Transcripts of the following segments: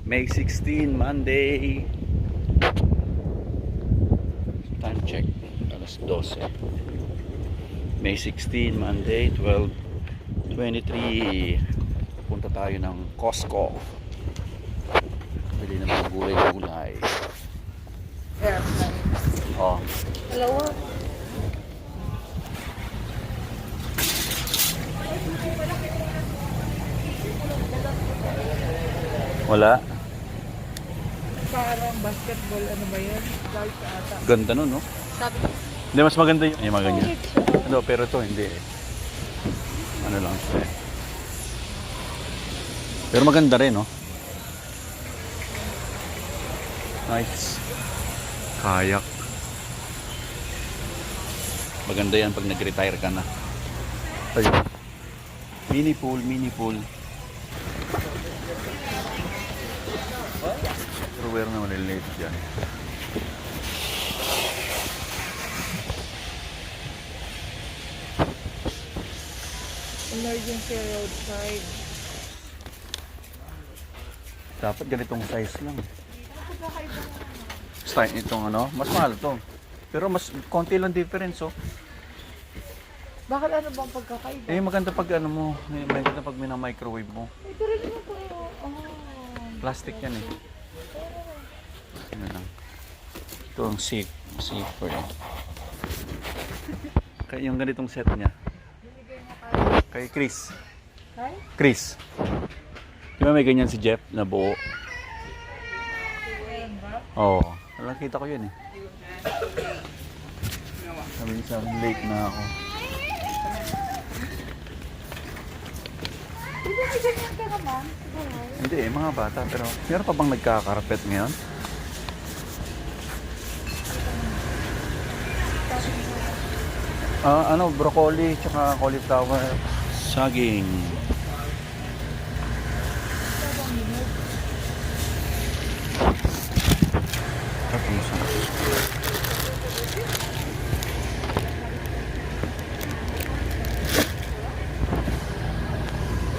May 16, Monday. Time check. Alas 12. May 16, Monday, 12:23. Punta tayo ng Costco. Bili ng mga gulay-gulay. Oh. Dalawa. Wala. Parang basketball, ano ba yan? Light ata. Ganda nun, no? Sabi ko, Hindi, mas maganda yung mga ganyan. Ano, pero to hindi eh. Ano lang siya eh. Pero maganda rin, no? Nice. Kayak. Maganda yan pag nag-retire ka na. Ayun. Mini pool, mini pool. Pero where na maliliit dyan. emergency roadside. Dapat ganitong size lang. Style itong ano, mas mahal to. Pero mas konti lang difference, oh. Bakit ano bang pagkakaiba? Eh maganda pag ano mo, maganda pag mina-microwave mo. Ito rin naman po. Oh. Plastic yan eh. Ano lang. Ito ang safer eh. Kaya yung ganitong set niya. Kay Chris. Hi? Chris. Di ba may ganyan si Jeff na buo? Oo. Oh, nakita ko yun eh. Sabi niya, late na ako. Di ba may ganyan ka naman? Hindi eh, mga bata. Pero meron pa bang nagkakarapet ngayon? Ano, broccoli, tsaka cauliflower, saging.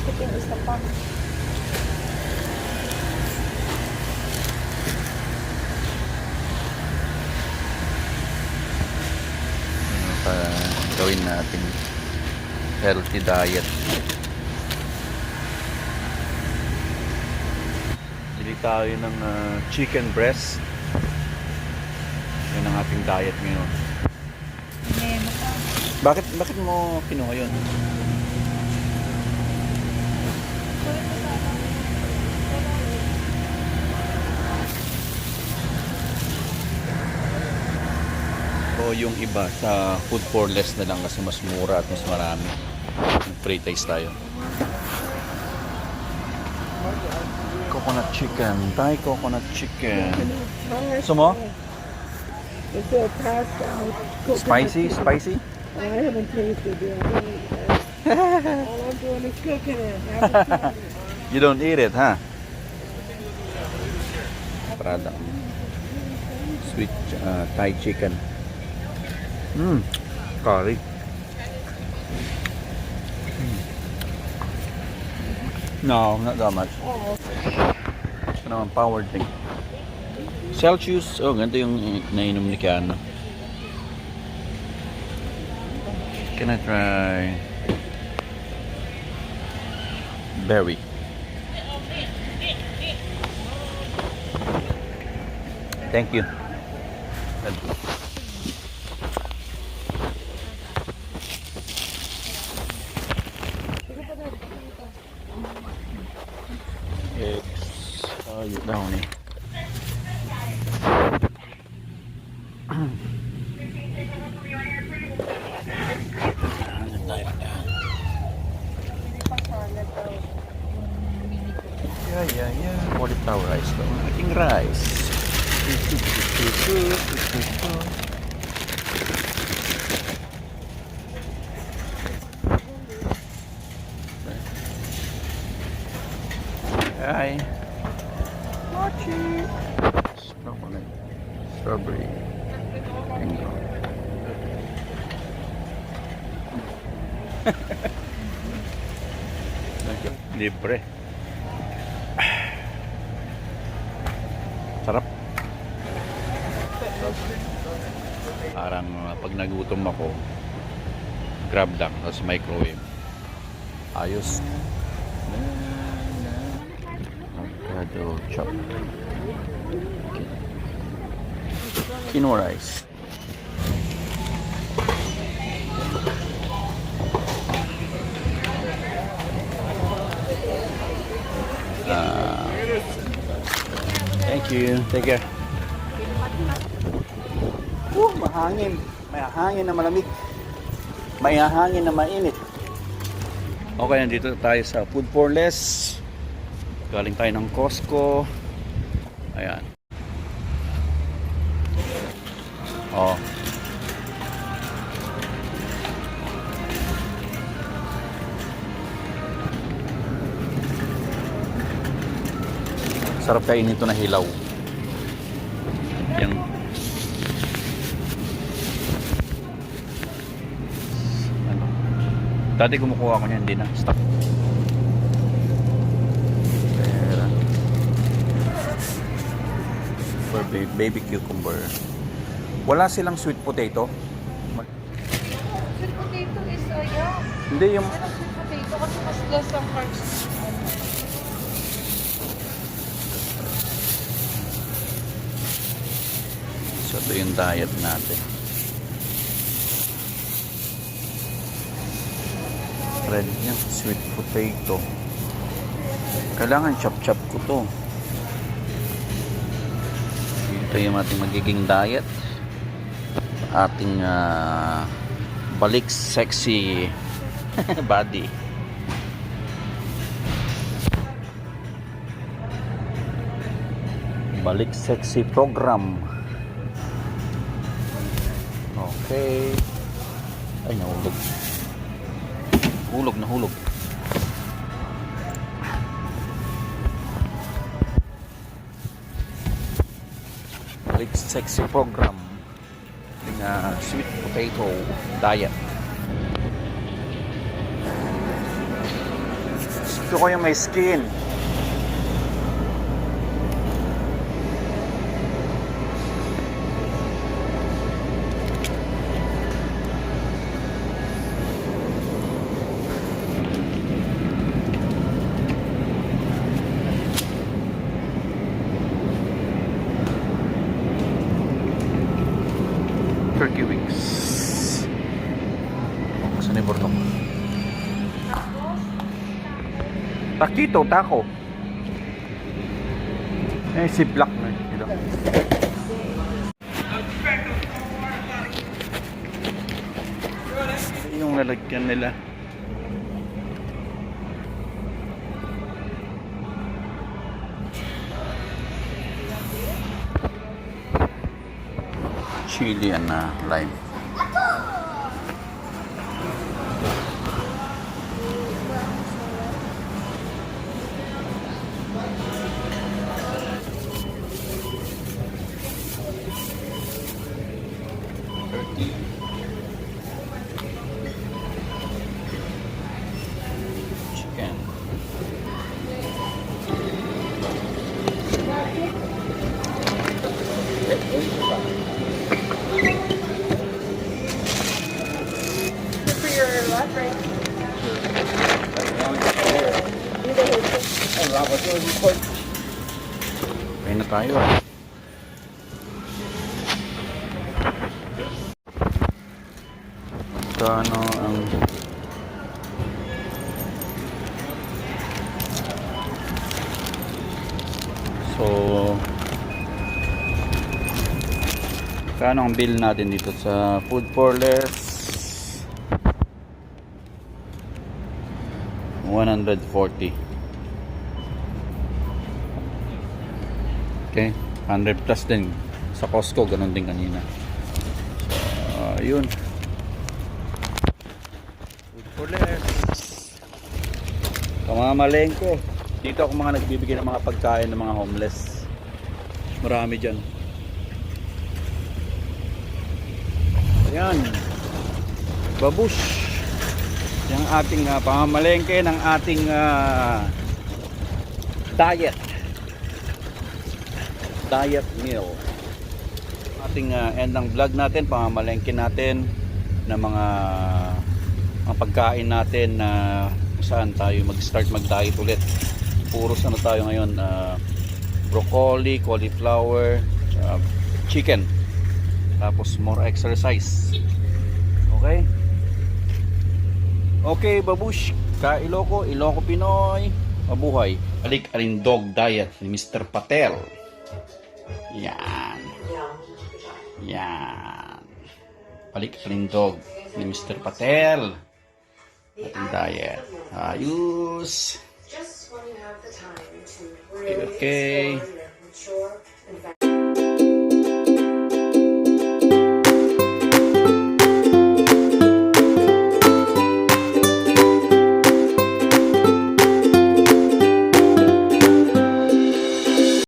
Ito yung isa pa. Ano pa gawin natin healthy diet. Bili tayo ng chicken breast. Yan ang ating diet ngayon. Memo ka. Bakit mo kinuha yun? O yung iba sa food for less na lang kasi mas mura at mas marami. Free taste tayo. Coconut chicken. Thai coconut chicken. Gusto mo? It's a passed out. Spicy? Spicy? I haven't tasted it. All I'm doing is cooking it. I haven't tried it. You don't eat it, huh? Prada. Sweet Thai chicken. Curry. No, not that much. Oh, Ito naman, power drink. Celsius. Oh, ganito yung nainom ni Kiana. Can I try berry? Thank you. Ayun daw ni. Yeah. Cauliflower rice daw. Ating rice. Hi. Mochi. Strawberry. Mango. Libre. Sarap. Parang pag nagutom ako, grab lang, tapos microwave. Ayos. Avocado chop. Quinoa rice. Thank you. Take care. Mahangin. May hangin na malamig. May hangin na mainit. Okay, nandito tayo sa Food for Less. Galing tayo ng Costco. Ayan. Oh. Sarap kainin ito na hilaw. Yan. Ano? Dati kumukuha ko niyan, hindi na. Stop. Pera. For baby cucumber. Wala silang sweet potato. Sweet potato is, yeah. Hindi yung... Ano sweet potato? Kasi mas less ang carbs. So ito yung diet natin. Red yung sweet potato. Kailangan chop-chop ko to. Ito yung ating magiging diet. Ating balik sexy body. Balik sexy program. Okay. Ay, nahulog. Nahulog. Balik sexy program. Sweet potato diet. Gusto ko yung may skin. Turkey wings. Saan yung burnok? Taquito, taco. Ziplock na. Dito. Yung lalagyan nila. Chili and lime. Chicken. For your what, right? Kain na tayo. Magkano ang magkano ang bill natin dito sa Food for Less? 140. Okay, 100 plus din sa Costco, ganun din kanina. So, yun. Food for Less. Kamamalengko. Dito ako mga nagbibigay ng mga pagkain ng mga homeless. Marami dyan. Ayan. Babush. Yung ating pamamalengke ng ating diet. diet meal. Ating end ng vlog natin, pamamalengke natin ng mga pagkain natin na saan tayo mag-start mag-diet ulit. Puros ano tayo ngayon, broccoli, cauliflower, chicken. Tapos more exercise. Okay? Okay, babush. Ka-Iloko, Iloko Pinoy. Mabuhay. Balik Alindog Diet ni Mr. Patel. Yan. Yan. Balik Alindog ni Mr. Patel. Ating diet. Ayos. Okay.